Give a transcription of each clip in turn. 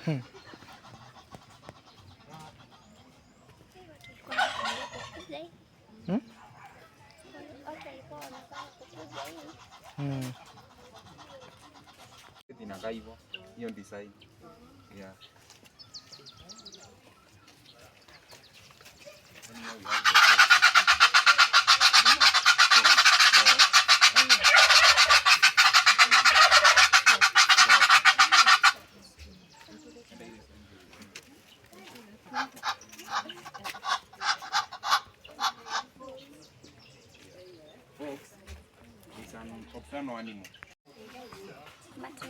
Hmm? Watu walikuwa wanafanya kukuja hii. Inakaa hivyo. Hiyo design. Yeah. Then here we have the fox. Enda ile side. Fox is an nocturnal animal. But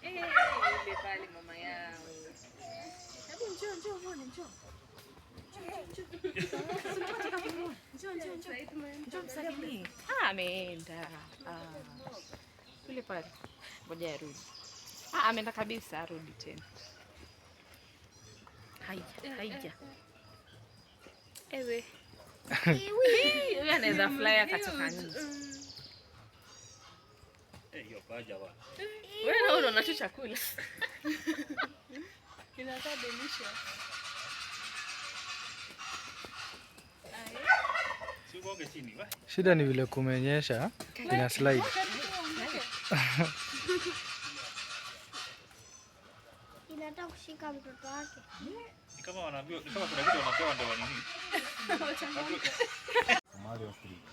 Ile pale mama yao. Hebu njoo, njoo uone, njoo. Njoo, njoo, njoo. Njoo msalimie. Ah, ameenda. Ah. Yule pale. Ngoja arudi. Ah, ameenda kabisa, arudi tena. Haya, haya. Ewe. Huyu anaweza fly akatoka nje. Hiyo paja bwana. Wewe naona unacho chakula. Inakaa delicious. Si ugonge chini, we. Shida ni vile kumenyesha, ina slide. Inataka kushika mtoto wake. Ni kama wanaambiwa, ni kama kuna kitu wanapewa ndio wanini. Somali ostrich.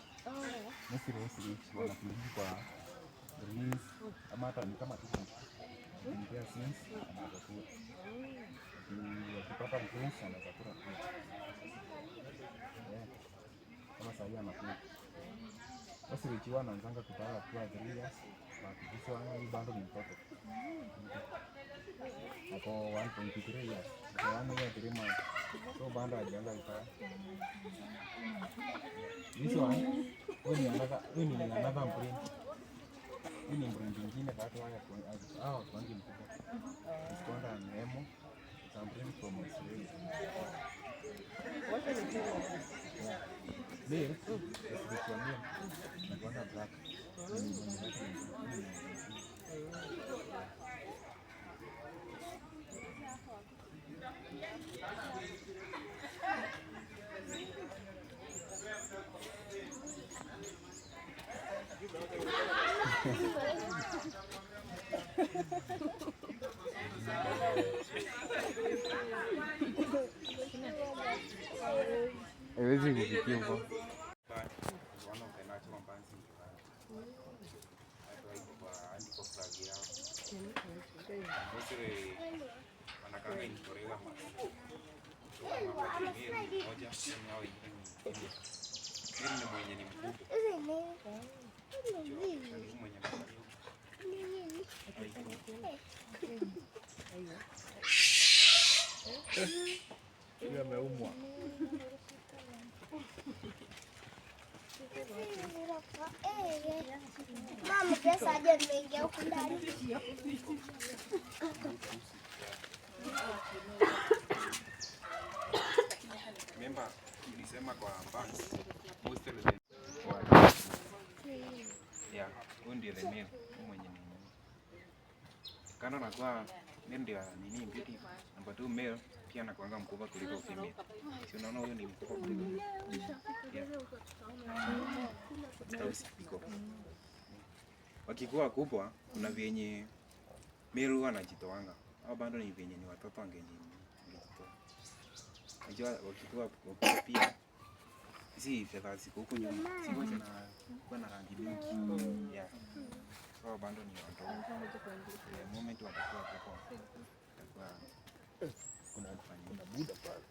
Mostly ostrich wanakuja kwa greens ama hata ni kama tu ukimpea greens anaweza kula. Akipata greens anaweza kula pia. Yeah. Kama sahii anakula. Ostrich huwa anaanzanga kutawala akiwa 3 years, but this one hii bado ni mtoto. Ako 1.3 years. Ako 1 year 3 months. So bado hajaanza kutawala. This one, huyu ni another breed. Hii ni breed ingine bado haya hawa kwangi mkubwa. It's called an emu. It's a breed from Australia. Yeah. Male, ostrich wa male, anakuanga black. Ni mwenye yake ni Haiwezi kufikia huko. One of the natural birds in Uganda. Hata iko kwa andiko flag yao. Mostly wanakaanga in gorilla mask. So wanapata male moja, then hao wengine ni female. Male ni mwenye ni mkubwa. Huyu mwenye ameangalia huku. Huyu ameumwa. Mama, pesa aje nimeingia huku ndani. Remember tulisema kwa birds most of them wa yeah, huyu ndio the male, huyu mwenye ni nini. Kando na kuwa male ndio nini beauty, number two male pia anakuanga mkubwa kuliko female. Si unaona huyu ni mkubwa kuliko, yeah. That's how iko. Wakikuwa kubwa kuna vyenye male huwa anajitoanga. Au bado ni vyenye ni watoto angejitoa. Unajua wakikuwa wakubwa pia hizi feathers ziko huku nyuma ziko zinakuwa na rangi mingi. Yeah. So bado ni wadogo. The moment watakuwa kubwa itakuwa kuna buda pale.